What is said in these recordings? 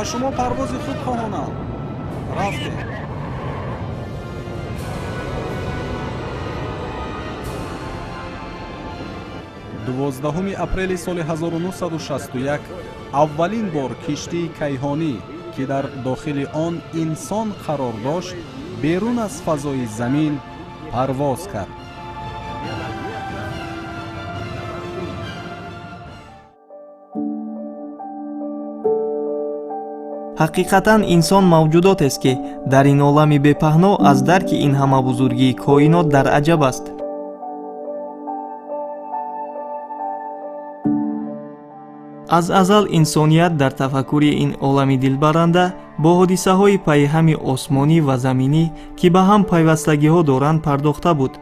Ба шумо парвози хуб хоҳонам. Рафтем. 12 апрели соли 1961 аввалин бор киштии кайҳонӣ, ки дар дохили он инсон қарор дошт, берун аз фазои замин парвоз кард. Ҳақиқатан инсон мавҷудотест, ки дар ин олами бепаҳно аз дарки ин ҳама бузургии коинот дар аҷаб аст. Аз азал инсоният дар тафаккури ин олами дилбаранда бо ҳодисаҳои пайҳами осмонӣ ва заминӣ, ки ба ҳам пайвастагиҳо доранд, пардохта буд.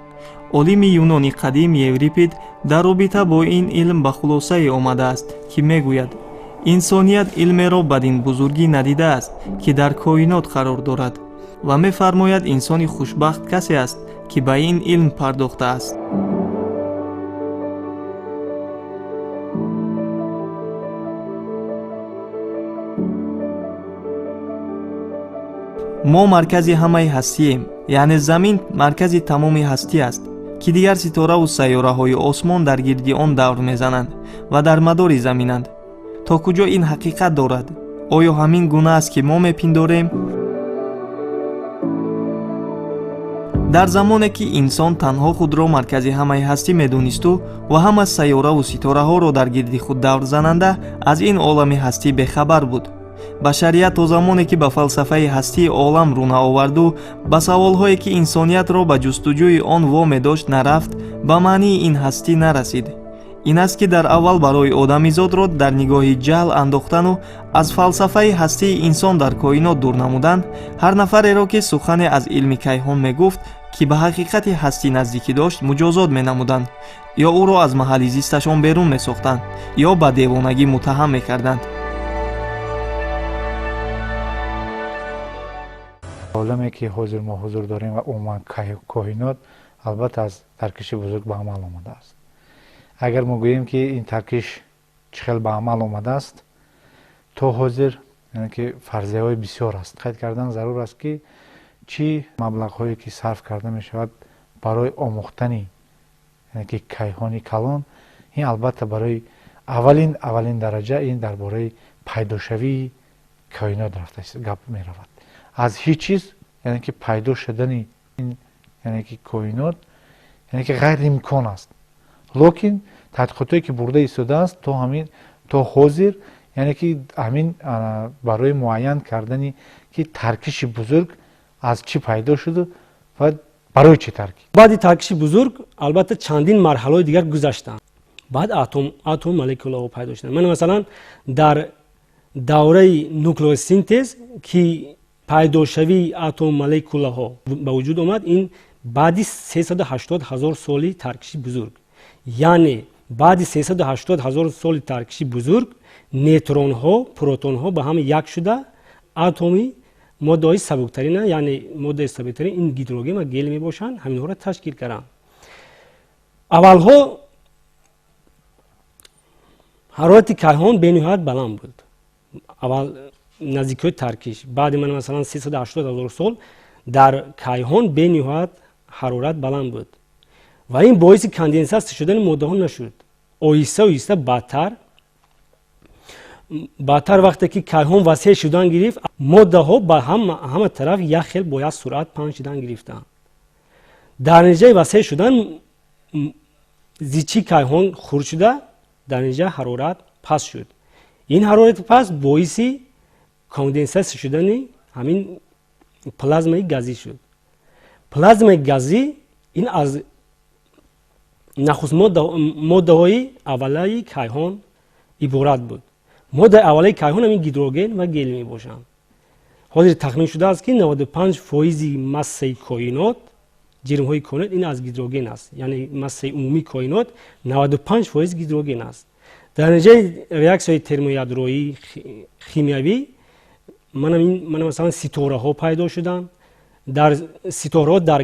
Олими юнони қадим Еврипид дар робита бо ин илм ба хулосае омадааст, ки мегӯяд: инсоният илмеро бадин бузургӣ надидааст, ки дар коинот қарор дорад, ва мефармояд: инсони хушбахт касе аст, ки ба ин илм пардохтааст. Мо маркази ҳамаи ҳастием, яъне замин маркази тамоми ҳастӣ аст, ки дигар ситораву сайёраҳои осмон дар гирди он давр мезананд ва дар мадори заминанд. То куҷо ин ҳақиқат дорад? Оё ҳамин гуна аст, ки мо мепиндорем? Дар замоне ки инсон танҳо худро маркази ҳамаи ҳастӣ медонисту ва ҳама сайёраву ситораҳоро дар гирди худ даврзананда аз ин олами ҳастӣ бехабар буд, башарият то замоне ки ба фалсафаи ҳастии олам рӯ наоварду ба саволҳое, ки инсониятро ба ҷустуҷӯи он во медошт, нарафт, ба маънии ин ҳастӣ нарасид. Ин аст, ки дар аввал барои одамизодро дар нигоҳи ҷаҳл андохтану аз фалсафаи ҳастии инсон дар коинот дур намудан, ҳар нафареро, ки сухане аз илми кайҳон мегуфт, ки ба ҳақиқати ҳастӣ наздикӣ дошт, муҷозот менамуданд, ё ӯро аз маҳалли зисташон берун месохтанд, ё ба девонагӣ муттаҳам мекарданд. Оламе, ки ҳозир мо ҳузур дорем, ва умуман коинот, албатта, аз таркиши бузург ба амал омадааст. Агар мо гӯем, ки ин таркиш чӣ хел ба амал омадааст, то ҳозир ки фарзияҳои бисёр аст. Қайд кардан зарур аст, ки чӣ маблағҳое ки сарф карда мешавад барои омӯхтани ки кайҳони калон, ин албатта барои аввалин дараҷа ин дар бораи пайдошавии коинот рафта гап меравад. Аз ҳеҷ чиз, яъне ки пайдо шудани ин, яъне ки коинот, яъне ки ғайриимкон аст. Лекин тадқиқотое ки бурда истодааст то ҳамин то ҳозир, яъне ки ҳамин барои муайян кардани ки таркиши бузург аз чӣ пайдо шуду ва барои чӣ таркид. Баъди таркиши бузург албатта чандин марҳалаҳои дигар гузаштанд. Баъд атом молекулаҳо пайдо шуданд. Мана, масалан, дар давраи нуклеосинтез, ки пайдошавии атом молекулаҳо ба вуҷуд омад, ин баъди 380 ҳазор соли таркиши бузург, яъне баъди 380 ҳазор соли таркиши бузург нейтронҳо, протонҳо ба ҳам як шуда, атоми моддаҳои сабуктарина, яъне моддаи сабуктарин ин гидроген ва гелий мебошанд, ҳаминҳоро ташкил карданд. Аввалҳо ҳарорати кайҳон бениҳоят баланд буд. Аввал наздикиҳои таркиш, баъди ман масалан 380 ҳазор сол дар кайҳон бениҳоят ҳарорат баланд буд ва ин боиси конденсатсия шудани моддаҳо нашуд. Оҳиста оҳиста баъдтар баъдтар, вақте ки кайҳон васеъ шудан гирифт, моддаҳо ба ҳама тараф як хел бо як суръат паҳн шудан гирифтанд. Дар натиҷаи васеъ шудан зичии кайҳон хурд шуда, дар натиҷа ҳарорат паст шуд. Ин ҳарорати паст боиси конденсатсия шудани ҳамин плазмаи газӣ шуд. Плазмаи газӣ ин аз нахуст моддаҳои аввалаи кайҳон иборат буд. Моддаи аввалаи кайҳон ҳамин гидроген ва гелий мебошанд. Ҳозир тахмин шудааст, ки 95 фоизи массаи коинот, ҷирмҳои коинот ин аз гидроген аст, яъне массаи умумии коинот 95 фоиз гидроген аст. Дар натиҷаи реаксияи термоядроӣ, химиявӣ мана масалан ситораҳо пайдо шуданд, дар ситораҳо дар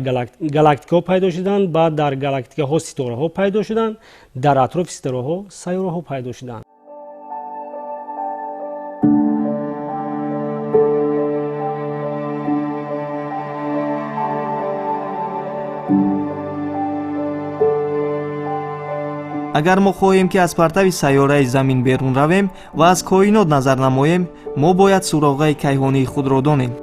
галактикаҳо пайдо шуданд, баъд дар галактикаҳо ситораҳо пайдо шуданд, дар атрофи ситораҳо сайёраҳо пайдо шуданд. Агар мо хоҳем, ки аз партави сайёраи Замин берун равем ва аз коинот назар намоем, мо бояд суроғаи кайҳонии худро донем.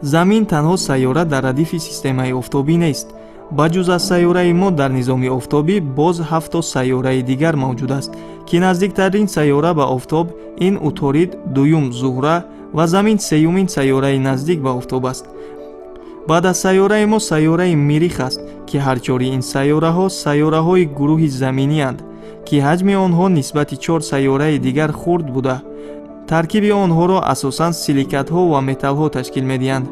Замин танҳо сайёра дар радифи системаи офтобӣ нест. Ба ҷуз аз сайёраи мо дар низоми офтобӣ боз ҳафто сайёраи дигар мавҷуд аст, ки наздиктарин сайёра ба офтоб ин Уторид, дуюм Зуҳра ва Замин сеюмин сайёраи наздик ба офтоб аст. Баъд аз сайёраи мо сайёраи Мирих аст, ки ҳарчори ин сайёраҳо сайёраҳои гурӯҳи заминианд, ки ҳаҷми онҳо нисбати чор сайёраи дигар хурд буда. Таркиби онҳоро асосан силикатҳо ва металлҳо ташкил медиҳанд.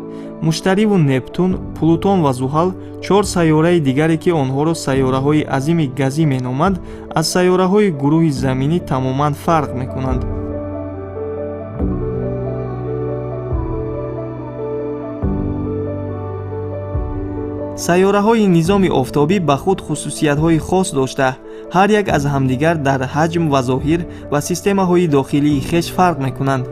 Муштариву Нептун, Плутон ва Зуҳал чор сайёраи дигаре, ки онҳоро сайёраҳои азими газӣ меноманд, аз сайёраҳои гурӯҳи заминӣ тамоман фарқ мекунанд. Сайёраҳои низоми офтобӣ ба худ хусусиятҳои хос дошта, ҳар як аз ҳамдигар дар ҳаҷм ва зоҳир ва системаҳои дохилии хеш фарқ мекунанд.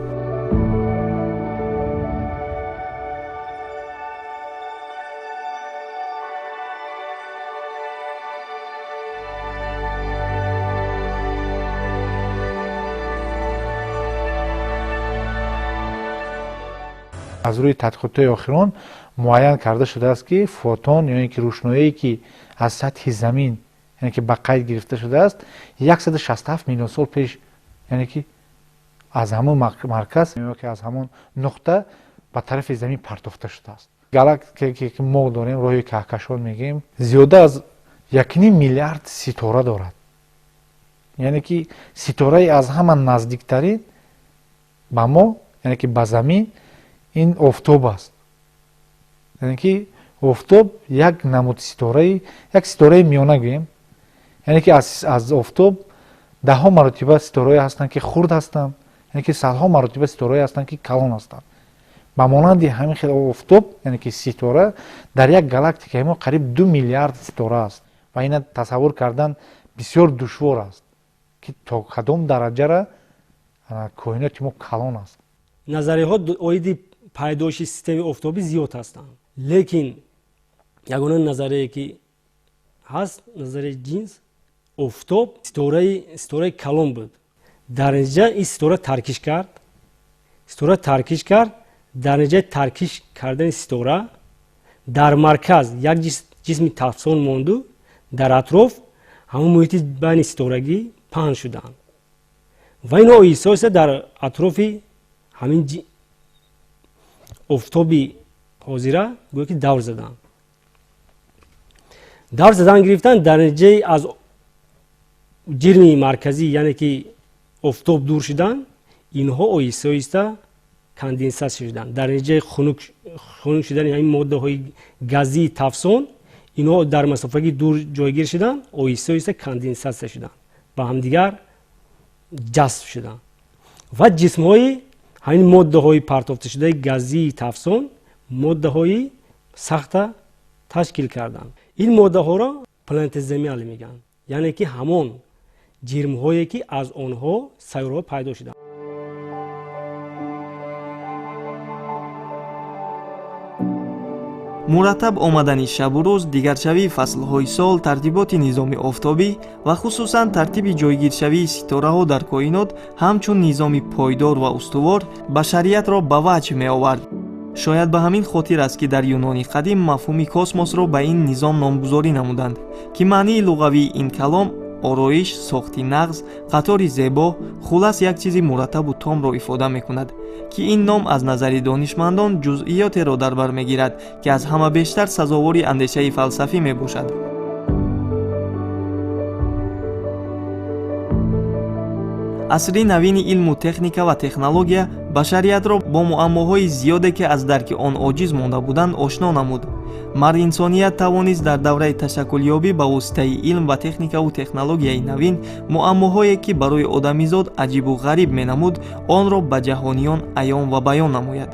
Аз рӯи тадқиқотҳои охирон муайян карда шудааст, ки фотон ё ин ки рӯшноие, ки аз сатҳи замин, яъне ки ба қайд гирифта шудааст, 167 миллион сол пеш, яъне ки аз ҳамон марказ ё ки аз ҳамон нуқта ба тарафи замин партофта шудааст. Галактикае, ки мо дорем, роҳи каҳкашон мегӯем, зиёда аз 1,5 миллиард ситора дорад. Яъне ки ситораи аз ҳама наздиктарин ба мо, яъне ки ба замин, ин офтоб аст. Яъне ки офтоб як намуд ситораи, як ситораи миёна гӯем. Яъне ки аз офтоб даҳҳо маротиба ситораҳое ҳастанд, ки хурд ҳастанд, яъне ки садҳо маротиба ситораҳое ҳастанд, ки калон ҳастанд. Ба монанди ҳамин хел офтоб, яъне ки ситора дар як галактикаи мо қариб 2 миллиард ситора аст ва ина тасаввур кардан бисёр душвор аст, ки то кадом дараҷара коиноти мо калон аст. Назарияҳо оиди пайдоиши системаи офтобӣ зиёд ҳастанд, лекин ягона назарияе, ки ҳаст, назарияи ҷинс. Офтоб ситораи калон буд. Дар натиҷа ин ситора таркиш кард, ситора таркиш кард. Дар натиҷаи таркиш кардани ситора дар марказ як ҷисми тафсон монду, дар атроф ҳамон муҳити байни ситорагӣ паҳн шуданд ва инҳо оҳиста оҳиста дар атрофи ҳамин офтоби ҳозира гӯё ки давр заданд, давр задан гирифтанд. Дар натиҷаи аз ҷирми марказӣ, яъне ки офтоб, дур шудан, инҳо оҳиста оҳиста конденсатсия шуданд. Дар натиҷаи хунук шудани ҳамин моддаҳои газии тафсон, инҳо дар масофаги дур ҷойгир шуданд, оҳиста оҳиста конденсатсия шуданд, ба ҳамдигар ҷазб шуданд ва ҷисмҳои ҳамин моддаҳои партофташудаи газии тафсон моддаҳои сахта ташкил карданд. Ин моддаҳоро планетезимал мегӯянд, яъне ки ҳамон ҷирмҳое, ки аз онҳо сайёраҳо пайдо шуданд. Мураттаб омадани шабу рӯз, дигаршавии фаслҳои сол, тартиботи низоми офтобӣ ва хусусан тартиби ҷойгиршавии ситораҳо дар коинот ҳамчун низоми пойдор ва устувор башариятро ба ваҷҳ меовард. Шояд ба ҳамин хотир аст, ки дар Юнони қадим мафҳуми космосро ба ин низом номгузорӣ намуданд, ки маънии луғавии ин калом ороиш, сохти нағз, қатори зебо, хулас як чизи мураттабу томро ифода мекунад, ки ин ном аз назари донишмандон ҷузъиётеро дар бар мегирад, ки аз ҳама бештар сазовори андешаи фалсафӣ мебошад. Асри навини илму техника ва технология башариятро бо муаммоҳои зиёде, ки аз дарки он оҷиз монда буданд, ошно намуд. Мард инсоният тавонист дар давраи ташаккулёбӣ ба воситаи илм ва техникаву технологияи навин муаммоҳое, ки барои одамизод аҷибу ғариб менамуд, онро ба ҷаҳониён аён ва баён намояд.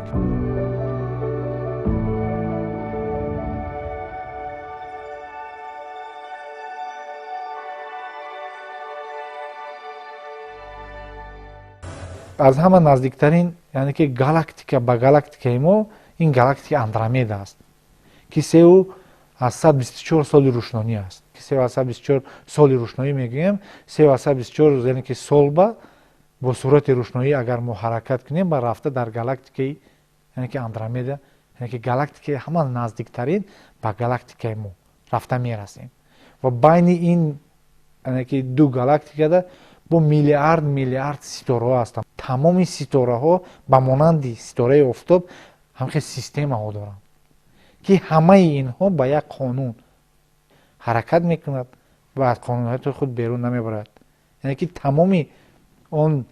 Аз ҳама наздиктарин, яъне ки галактика ба галактикаи мо, ин галактика Андромеда аст, ки 3,124 соли рӯшнонӣ аст, ки 3,24 соли рӯшноӣ мегӯем, 3,24, яъне ки сол бо суръати рӯшноӣ агар мо ҳаракат кунем, ба рафта дар галактикаи, яъне ки Андромеда, яъне ки галактикаи ҳама наздиктарин ба галактикаи мо рафта мерасем. Ва байни ин, яъне ки ду галактикада бо миллиард миллиард ситораҳо ҳастанд. Тамоми ситораҳо ба монанди ситораи офтоб ҳамхел системаҳо доранд, ки ҳамаи инҳо ба як қонун ҳаракат мекунад ва аз қонунияти худ берун намебарад. Яъне ки тамоми он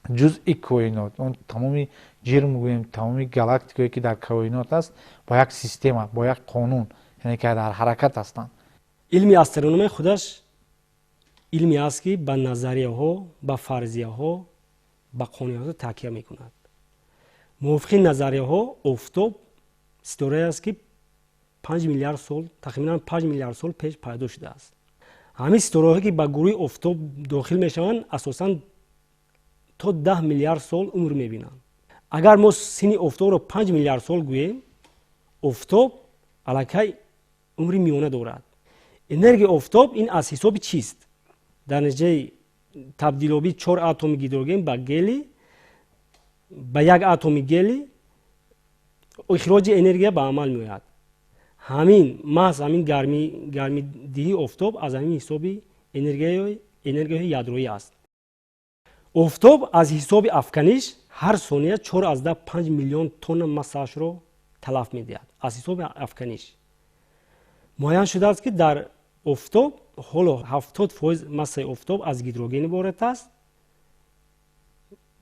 ҷузъи коинот, он тамоми ҷирм гӯем, тамоми галактикое ки дар коинот аст, бо як система, бо як қонун, яъне ки дар ҳаракат ҳастанд. Илми астрономия худаш илме аст, ки ба назарияҳо, ба фарзияҳо, ба қонуниятҳо такя мекунад. Мувофиқи назарияҳо офтоб ситорае аст, ки 5 миллиард сол, тахминан 5 миллиард сол пеш пайдо шудааст. Ҳамин ситораҳое, ки ба гурӯҳи офтоб дохил мешаванд, асосан то 10 миллиард сол умр мебинанд. Агар мо синни офтобро 5 миллиард сол гӯем, офтоб аллакай умри миёна дорад. Энергияи офтоб ин аз ҳисоби чист? Дар натиҷаи табдилёбии 4 атоми гидроген ба гелий, ба як атоми гелий ихроҷи энергия ба амал меояд. Ҳамин маҳз ҳамин гармидиҳии офтоб аз ҳамин ҳисоби энергияҳои ядроӣ аст. Офтоб аз ҳисоби афканиш ҳар сония 4,5 миллион тонна массаашро талаф медиҳад. Аз ҳисоби афканиш муайян шудааст, ки дар офтоб ҳоло 70% массаи офтоб аз гидроген иборат аст,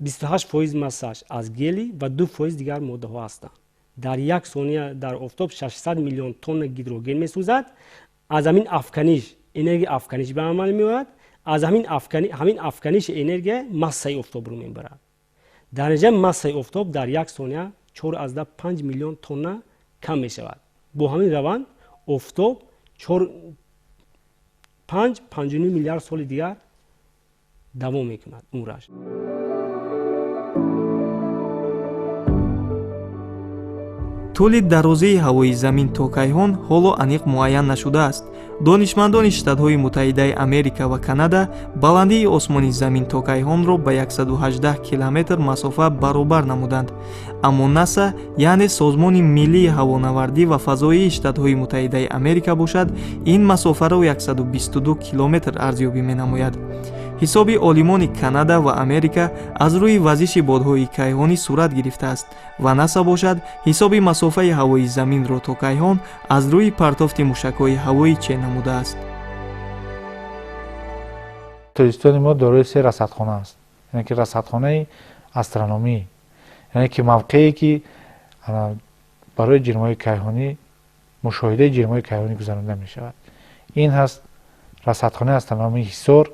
28% массааш аз гелий ва 2% дигар моддаҳо ҳастанд. Дар як сония дар офтоб 600 миллион тонна гидроген месӯзад. Аз ҳамин афканиш энергияи афканиш ба амал меояд. Аз ҳамин афканиши энергия массаи офтобро мебарад. Дар натиҷа массаи офтоб дар як сония 4,5 миллион тонна кам мешавад. Бо ҳамин раванд офтоб 5,5 миллиард соли дигар давом мекунад умраш. Тӯли дарозии ҳавои замин то кайҳон ҳоло аниқ муайян нашудааст. Донишмандони Штатҳои Муттаҳидаи Америка ва Канада баландии осмони замин то кайҳонро ба 118 километр масофа баробар намуданд. Аммо НАСА, яъне Созмони миллии ҳавонавардӣ ва фазоии Штатҳои Муттаҳидаи Америка бошад, ин масофаро 122 километр арзёбӣ менамояд. Ҳисоби олимони Канада ва Америка аз рӯи вазиши бодҳои кайҳонӣ сурат гирифтааст ва НАСА бошад ҳисоби масофаи ҳавои заминро то кайҳон аз рӯи партофти мушакҳои ҳавоӣ чен намудааст. Тоҷикистони мо дорои се расадхона аст, яъне ки расадхонаи астрономӣ, яъне ки мавқее ки барои ҷирмҳои кайҳонӣ мушоҳидаи ҷирмҳои кайҳонӣ гузаронида мешавад. Ин ҳаст расадхонаи астрономии Ҳисор,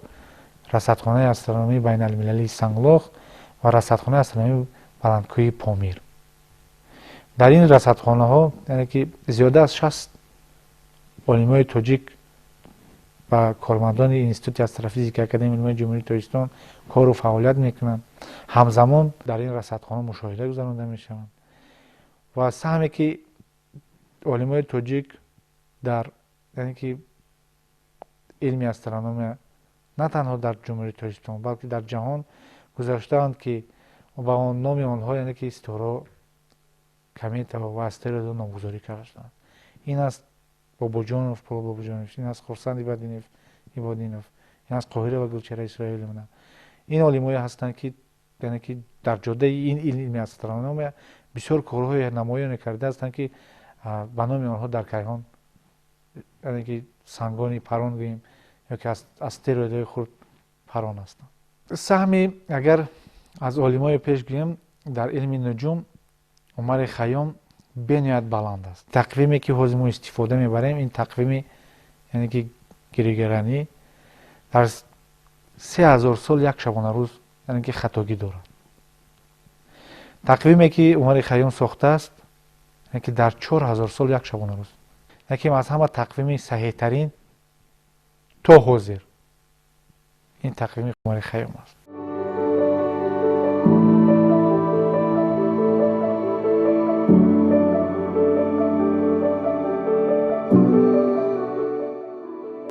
расадхонаи астрономии байналмилалии Санглох ва расадхонаи астрономии баландкӯҳии Помир. Дар ин расадхонаҳо, яъне ки зиёда аз 60 олимои тоҷик ва кормандони Институти астрофизики Академияи илмҳои Ҷумҳурии Тоҷикистон кору фаъолият мекунанд. Ҳамзамон дар ин расадхона мушоҳида гузаронида мешаванд ва саҳме ки олимои тоҷик дар, яъне ки илми астрономия на танҳо дар Ҷумҳурии Тоҷикистон, балки дар ҷаҳон гузаштаанд, ки ба номи онҳо, яъне ки ситораҳо, кометаҳо ва астероидҳо номгузорӣ карда шуданд. Ин аст Бобоҷонов, Пуло Бобоҷонов, ин аст Хурсанд Ибодинов, ин аст Қоҳира ва Гулчеҳра Исроиловна. Ин олимое ҳастанд, ки яъне ки дар ҷодаи ин илми астрономия бисёр корҳои намоёне карда ҳастанд, ки ба номи онҳо дар кайҳон, яъне ки сангони парон гӯем ё ки астероидҳои хурд парон ҳастанд. Саҳми агар аз олимои пеш гӯем дар илми нуҷум Умари Хайём бениҳоят баланд аст. Тақвиме ки ҳозир мо истифода мебарем, ин тақвими, яъне ки григорианӣ дар 3000 сол як шабонарӯз, яъне ки хатогӣ дорад. Тақвиме ки Умари Хайём сохтааст, яъне ки дар 4000 сол як шабонарӯз, яъне ки аз ҳама тақвими саҳеҳтарин то ҳозир ин тақвими Умари Хайём аст.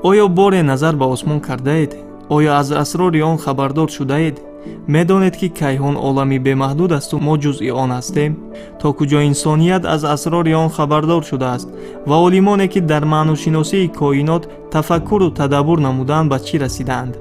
Оё боре назар ба осмон кардаед? Оё аз асрори он хабардор шудаед? Медонед, ки кайҳон олами бемаҳдуд асту мо ҷузъи он ҳастем? То куҷо инсоният аз асрори он хабардор шудааст ва олимоне, ки дар маъношиносии коинот тафаккуру тадаббур намуданд, ба чӣ расидаанд?